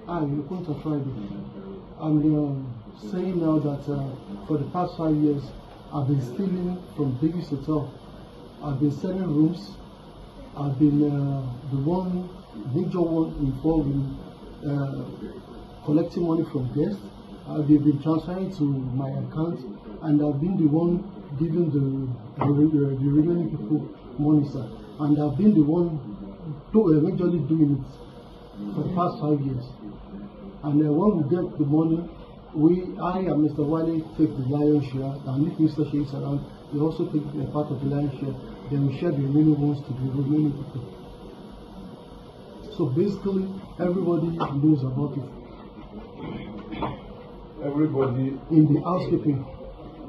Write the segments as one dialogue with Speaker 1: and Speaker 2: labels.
Speaker 1: I, Okonta Friday, I'm saying now that for the past 5 years, I've been stealing from Davis Hotel. I've been selling rooms. I've been the one major one involved in collecting money from guests. I've been transferring to my account, and I've been the one giving the remaining people money, sir. And I've been the one majorly doing it for the past 5 years. And when we get the money, I and Mr. Wale take the lion's share, and if Mr. Shea is around, we also take a part of the lion's share. Then we share the remaining ones to the remaining people. So basically, everybody knows about it.
Speaker 2: Everybody
Speaker 1: in the housekeeping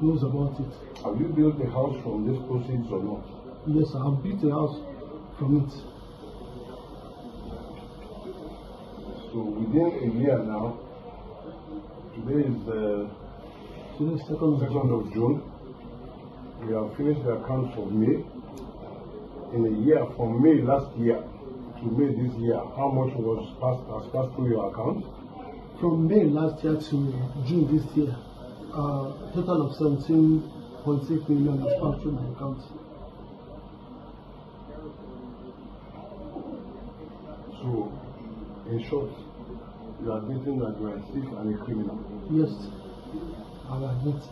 Speaker 1: knows about it.
Speaker 2: Have you built a house from these proceeds or not?
Speaker 1: Yes, I have built a house from it.
Speaker 2: So within a year now, today is the 2nd of June. We have finished the accounts for May. In a year, from May last year to May this year, how much was passed has passed through your account?
Speaker 1: From May last year to June this year, a total of 17.6 million has passed through my account.
Speaker 2: So, in short, you are admitting that you are a thief and a criminal.
Speaker 1: Yes, I admit.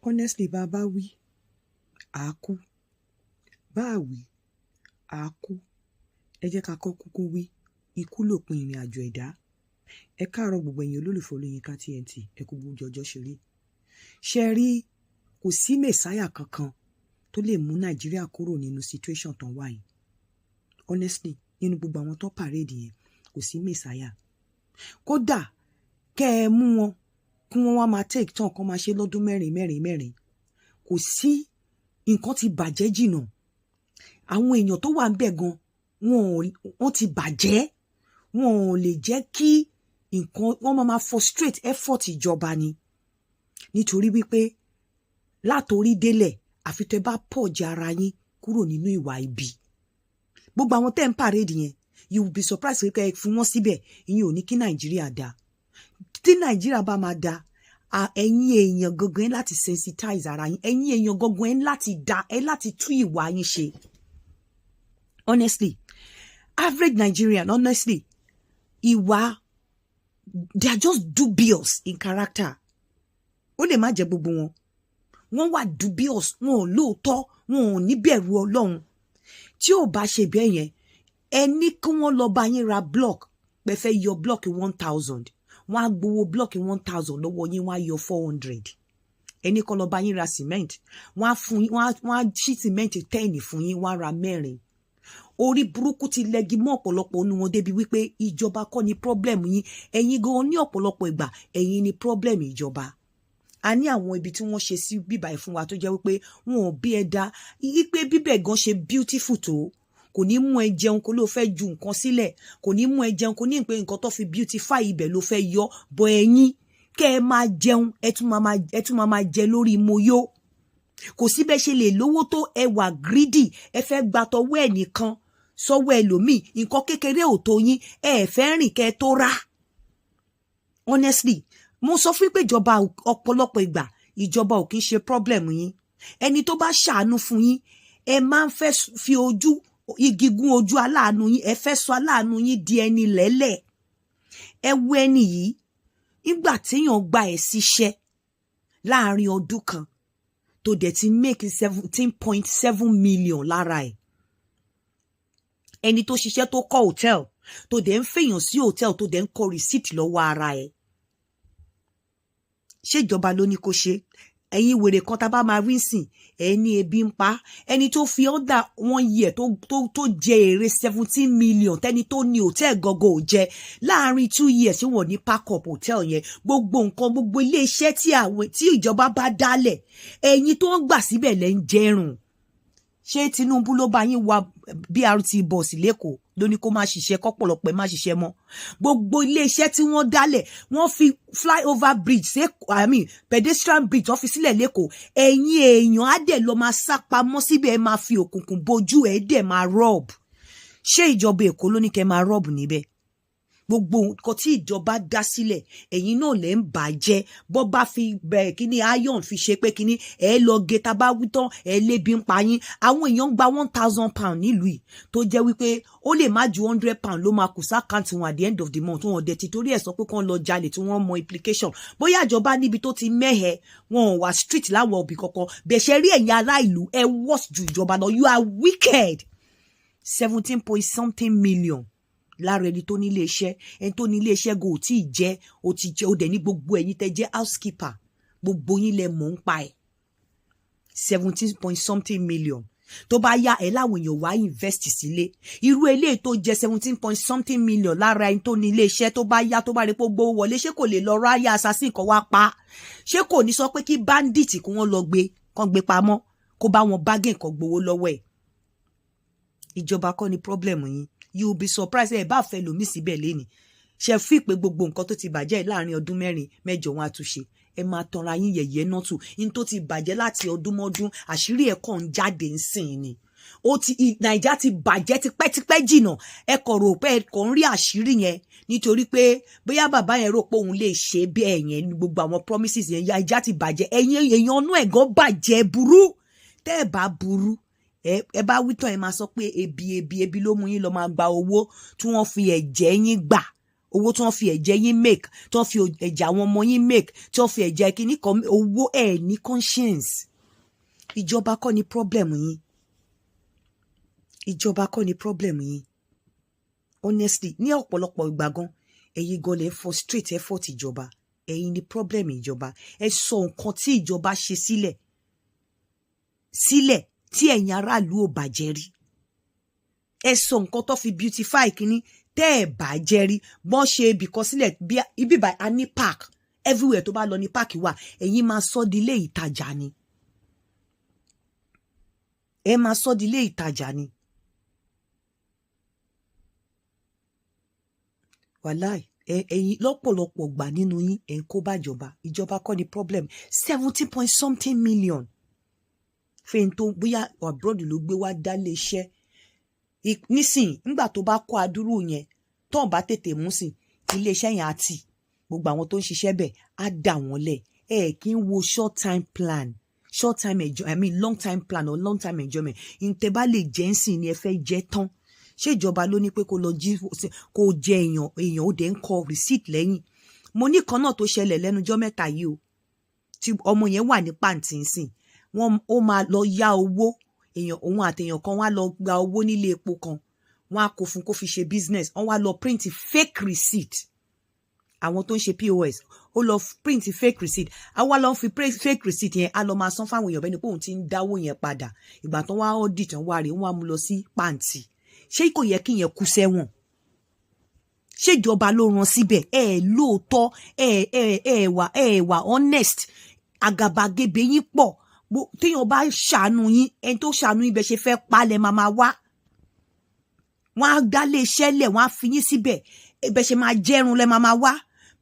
Speaker 3: Honestly, bá a bá wí, àá kú. Bá a wí, àá kú. Ẹ jẹ́ ká kọ́ kúkú wí, ikú lòpin ìrìn àjò ẹ̀dá. Ẹ káàárọ̀ gbogbo ẹ̀yin olólùfẹ́ Olóyinka TNT, ẹ kú gbogbo ọjọ́ ṣe rí. Ṣe rí, kò sí messiah kankan tó lè mú Nàìjíríà kúrò nínú situation tán wà yìí. Honestly, nínú gbogbo àwọn tó parade yẹn, kò sí messiah. Kódà kẹ́ ẹ mú wọn kí wọ́n wá máa take turn kán máa ṣe lọ́dún mẹ́rin mẹ́rin mẹ́rin, kò sí, nǹkan ti bàjẹ́ jìnnà. Àwọn èèyàn tó wà ń bẹ̀ gan, wọn wọ́n ti bàjẹ́, wọn ò lè jẹ́ kí nǹkan wọ́n máa frustrate effort ìjọba ni, nítorí wípé látorí délẹ̀, àfi tẹ́ bá purge ara yín kúrò nínú ìwà ibi. Gbogbo àwọn tẹ́ ń parade yẹn, you will be surprised pé ẹ fi wọ́n síbẹ̀, ìyẹn ò ní kí Nàìjíríà dáa. Tí Nàìjíríà bá máa da, ẹ̀yin èèyàn gangan ẹ láti sensitize ara yín, ẹ̀yin èèyàn gangan ẹ láti da, ẹ láti tú ìwà yín ṣe. Honestly, average Nigerian, honestly, ìwà, they are just dubious in character. Ó lè má jẹ́ gbogbo wọn. Wọ́n wà dubious, wọn ò lóòótọ́, wọn ò ní bẹ̀rù Ọlọ́run. Tí ò bá ṣe bẹ́ẹ̀ yẹn, ẹ ní kí wọ́n lọ bá yín ra block, pé fẹ́ yọ block 1,000, wọ́n á gbowó block 1,000 lọ́wọ́ yín, wọ́n á yọ 400. Ẹni kọ́ lọ bá yín ra cement, wọ́n á fún yín, wọ́n á ṣí cement 10 fún yín, wọ́n á ra mẹ́rin. Orí burúkú ti lẹ́gi mọ́ ọ̀pọ̀lọpọ̀ nu wọn débi wípé ìjọba kọ́ ni problem yín, ẹ̀yin gan ní ọ̀pọ̀lọpọ̀ ìgbà, ẹ̀yin ni problem ìjọba. A ní àwọn ibi tí wọ́n ṣe sí bíbá ẹ̀ fún wa tó jẹ́ wípé wọn ò bí ẹ dá wípé bíbẹ̀ gan ṣe beautiful tó, kò ní mú ẹ jẹun kó ló fẹ́ ju nǹkan sílẹ̀, kò ní mú ẹ jẹun kó ní pé nǹkan tó fi beautify ibẹ̀ ló fẹ́ yọ bọ̀. Ẹ̀yin kẹ́ ẹ máa jẹun, ẹ tún máa jẹ lórí moyó. Kò sí bẹ́ẹ̀ ṣe lè lówó tó, ẹ wà greedy, ẹ fẹ́ gba tọwọ́ ẹ̀ nìkan sọ́wọ́ ẹlòmíì. Nǹkan kékeré ò tó yín, ẹ fẹ́ rìn kẹ́ ẹ tó rà. Honestly, mo sọ fún pé ìjọba, ọ̀pọ̀lọpọ̀ ìgbà, ìjọba ò kí ń ṣe problem yín. Ẹni tó bá ṣàánú fún yín, ẹ máa ń fẹ́ fi ojú igi gún ojú aláàánú yín, ẹ fẹ́ sọ aláàánú yín di ẹni lẹ́lẹ̀. Ẹ wo ẹni yìí, nígbà téèyàn gba ẹ̀ síṣẹ́ láàrin ọdún kan tó dẹ̀ ti make 17.7 million lára ẹ̀, ẹni tó ṣiṣẹ́ tó kọ́ hotel, tó dẹ̀ ń fèèyàn sí hotel, tó dẹ̀ ń kọ receipt lọ́wọ́ ara ẹ̀, ṣèjọba ló ní kó ṣe? Ẹ̀yin wèrè kan tá a bá máa rí sìn, ẹ ní ebi ń pa ẹni tó fi under one year tó jẹ èrè 17 million, tẹni tó ní hotel gọgọ ò jẹ láàrin 2 years. Wọ́n ní pack up hotel yẹn, gbogbo nǹkan, gbogbo ilé iṣẹ́ tí àwọn tí ìjọba bá dálẹ̀, ẹ̀yin tó ń gbà síbẹ̀ lẹ́ ń jẹrùn. Ṣé Tinubu ló bá yín wa BRT bus l'Ékòó, ló ní kó má ṣiṣẹ́, kọ́pọ̀lọpọ̀ ẹ̀ má ṣiṣẹ́ mọ́? Gbogbo iléeṣẹ́ tí wọ́n dálẹ̀, wọ́n fi flyover bridge ṣe, I mean pedestrian bridge, wọ́n fi sílẹ̀ l'Ékòó. Ẹ̀yin èèyàn á dẹ̀ lọ máa sá pamọ́ síbẹ̀, ẹ máa fi òkùnkùn bojú, ẹ̀ dẹ̀ máa rob. Ṣé ìjọba Èkó ló ní kẹ́ máa rob níbẹ̀? Gbogbo nǹkan tí ìjọba dá sílẹ̀, ẹ̀yin náà lẹ́ ń bàjẹ́. Bọ́ bá fi bẹ̀rẹ̀ kíní iron fi ṣe pé kíní ẹ̀ lọ gé, tá bá wí tán, ẹ̀ lébi ń pa yín. Àwọn èèyàn ń gba £1,000 nílùú yìí, tó jẹ́ wípé ó lè má ju £100 ló máa kù sí account wọn at the end of the month. Wọn dẹ̀ ti torí ẹ̀ sọ pé kán lọ jalè, tí wọ́n mọ implication. Bóyá ìjọba níbi tó ti mẹ́hẹ̀, wọn ò wá street láwọn òbí kankan bẹ̀. Ṣe rí ẹ̀yin ará ìlú, ẹ worse ju ìjọba lọ. You are wicked. 17 point something million lára ẹni tó ní ilé iṣẹ́. Ẹni tó ní ilé iṣẹ́ go ò tí ì jẹ́, ó ti jẹ́, ó dẹ̀ ní gbogbo ẹ̀yin tẹ́ jẹ́ housekeeper, gbogbo yín lẹ mọ̀ ń pa ẹ̀. 17 point something million, tó bá yá ẹ láwọn èèyàn wá invest sílé. Irú eléyìí tó jẹ 17 point something million lára ẹni tó ní ilé iṣẹ́, tó bá yá, tó bá rí pé gbówó wọlé, ṣé kò lè lọ ráyà assassin kan wá pa? Ṣé kò ní sọ pé kí bandit kí wọ́n lọ gbé, kán gbé pamọ́, kó bá wọn bargain, kan gbowó lọ́wọ́ ẹ̀? Ìjọba kọ́ ni problem yín. You will be surprised. Ẹ bá fẹ́ lòmí síbẹ̀ lẹ́ni, ṣe fi pé gbogbo nǹkan tó ti bàjẹ́ láàrin ọdún 4 mẹ́jọ wọn àtúnṣe. Ẹ máa tanra yín yẹ̀yẹ́ náà tù yín. Tó ti bàjẹ́ láti ọdún mọ́dún, àṣírí ẹ̀ kàn ń jáde ń sìn ni. Ó ti Nàìjà ti bàjẹ́ tipẹ́tipẹ́ jìnà. Ẹ kọ̀ rò pé ẹ kàn ń rí àṣírí yẹn nítorí pé bóyá bàbá yẹn rò pé òun lè ṣe bí ẹ̀yẹn gbogbo àwọn promises yẹn. Nàìjà ti bàjẹ́. Ẹ̀yin èèyàn ọ̀nà ẹ̀gán bàjẹ́ burú. Tẹ́ ẹ bá burú, ẹ bá wí tán, ẹ máa sọ pé ebi, ebi, ebi ló mú yín lọ máa gba owó tí wọ́n fi ẹ̀jẹ̀ yín gbà, owó tí wọ́n fi ẹ̀jẹ̀ yín make, tí wọ́n fi ẹ̀jẹ̀ àwọn ọmọ yín make, tí wọ́n fi ẹ̀jẹ̀ kíní kan owó. Ẹ̀ ní conscience. Ìjọba kọ́ ni problem yín. Ìjọba kọ́ ni problem yín. Honestly, ní ọ̀pọ̀lọpọ̀ ìgbà gan, ẹ̀yin gan lè frustrate effort ìjọba. Ẹ̀yin ni problem ìjọba. Ẹ sọ nǹkan tí ìjọba ṣe sílẹ̀ sílẹ̀ tí ẹ̀yin aráàlú ò bàjẹ́ rí. Ẹ sọ nǹkan tó fi beautify kínní tẹ́ ẹ̀ bàjẹ́ rí. Bọ́n ṣe ibìkan sílẹ̀ bí ibi bá a ní park everywhere, tó bá lọ ní park wà, ẹ̀yin máa sọ di ilé ìtajà ni. Ẹ máa sọ di ilé ìtajà ni. Wàláì, ẹ̀yin lọ́pọ̀lọpọ̀ gbà nínú yín, ẹ̀ ń kó bá ìjọba. Ìjọba kọ́ ni problem. 17 point something million fẹ́ni tó bóyá abroad ló gbé wá dá lé iṣẹ́ nísìnyí, nígbà tó bá kó adúrú yẹn tó ń bá tètè mú sí iléeṣẹ́ yẹn, àti gbogbo àwọn tó ń ṣiṣẹ́ bẹ̀ á dà wọ́n lẹ̀. Ẹ kì í wo short time plan, short time enjoy, I mean long time plan or long time enjoyment. Ntẹ bá lè jẹ́ ń sìn ni ẹ fẹ́ jẹ́ tán. Ṣé ìjọba ló ní pé kó lọ jí, kó jẹ èèyàn? Èèyàn ó dẹ̀ ń kọ receipt lẹ́yìn. Mo ní kan náà tó ṣẹlẹ̀ lẹ́nujọ́ mẹ́ta yìí o, tí ọmọ yẹn wà ní pàǹtí nsìn. Wọ́n ó máa lọ yá owó èèyàn, òun àtèèyàn kan wá lọ gba owó nílé epo kan, wọ́n á kó fún kó fi ṣe business. Wọ́n wá lọ print fake receipt. Àwọn tó ń ṣe POS, ó lọ print fake receipt, á wá lọ fi fake receipt yẹn, á lọ máa san fáwọn èèyàn bẹ́ẹ̀ ni pé òun ti ń dáwó yẹn padà. Ìgbà tó wá audit, wọ́n wá rí, wọ́n á mú lọ sí pàǹtí. Ṣé kò yẹ kí yẹn kú sẹ́wọ̀n? Ṣèjọba ló rán síbẹ̀? Ẹ lóòótọ́, ẹ wà honest. Àgàbàgebè yín pọ̀. Téèyàn bá ṣàánú yín, ẹni tó ṣàánú yín, bẹ́ẹ̀ ṣe fẹ́ palẹ̀ máa wá. Wọ́n á dálé iṣẹ́ lẹ̀, wọ́n á fi yín síbẹ̀, bẹ́ẹ̀ ṣe máa jẹ́run lẹ́ máa wá.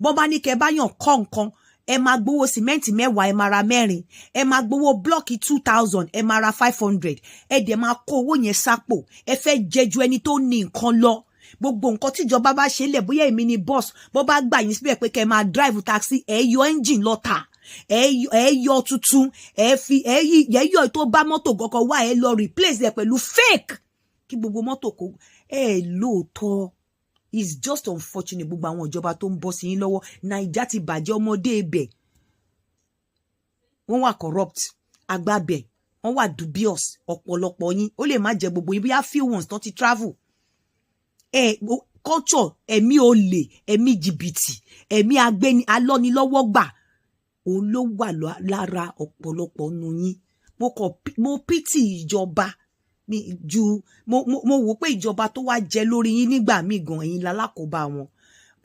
Speaker 3: Bọ́n bá ní kẹ́ bá yàn kọ́ nǹkan, ẹ máa gbowó sìmẹ́ǹtì 10, ẹ máa ra 4. Ẹ máa gbowó block 2,000, ẹ máa ra 500. Ẹ dẹ̀ máa kó owó yẹn sápò. Ẹ fẹ́ jẹ ju ẹni tó ní nǹkan lọ. Gbogbo nǹkan tíjọba bá ṣe lẹ̀, bóyá èmi ni boss, bó bá gbà yín síbẹ̀ pé kẹ́ máa drive taxi, ẹ yọ engine lọ tà, ẹ yọ tuntun, ẹ fi ẹ yí ẹ yọ tó bá mọ́tò gọ́gọ́ wá, ẹ lọ replace ẹ pẹ̀lú fake kí gbogbo mọ́tò kó. Ẹ lóòótọ́, it's just unfortunate, gbogbo àwọn ìjọba tó ń bọ́ sí yín lọ́wọ́. Naija ti bàjẹ́. Ọmọdé ibẹ̀ wọ́n wà corrupt, àgbà bẹ̀ wọ́n wà dubious. Ọ̀pọ̀lọpọ̀ yín, ó lè má jẹ gbogbo yín, bóyá few ones tó ti travel. Ẹ culture, ẹ̀mí olè, ẹ̀mí jìbìtì, ẹ̀mí agbéni alọ́nilọ́wọ́gbà, òun ló wà lára ọ̀pọ̀lọpọ̀ nu yín. Mo kàn mo pity ìjọba mi ju mo wò pé ìjọba tó wá jẹ lórí yín nígbà míì gan, ẹ̀yin lálákòóbá wọn.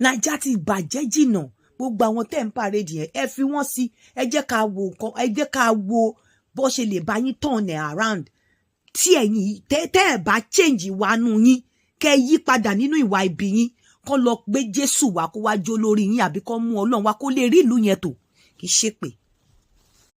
Speaker 3: Naija ti bàjẹ́ jìnnà. Gbogbo àwọn tẹ́ ń parade yẹn, ẹ fi wọ́n sí. Ẹ jẹ́ ká wo nǹkan, ẹ jẹ́ ká wo bó ṣe lè bá yín turn ẹ̀ around. Tí ẹ̀yin tẹ́ ẹ̀ bá change ìwà nù yín, kẹ́ ẹ yí padà nínú ìwà ibi yín, kó lọ gbé Jésù wá kó wá jó lórí yín, àbí kó mú Ọlọ́run wá kó lè rí ìlú yẹn tò. Kì í ṣépè.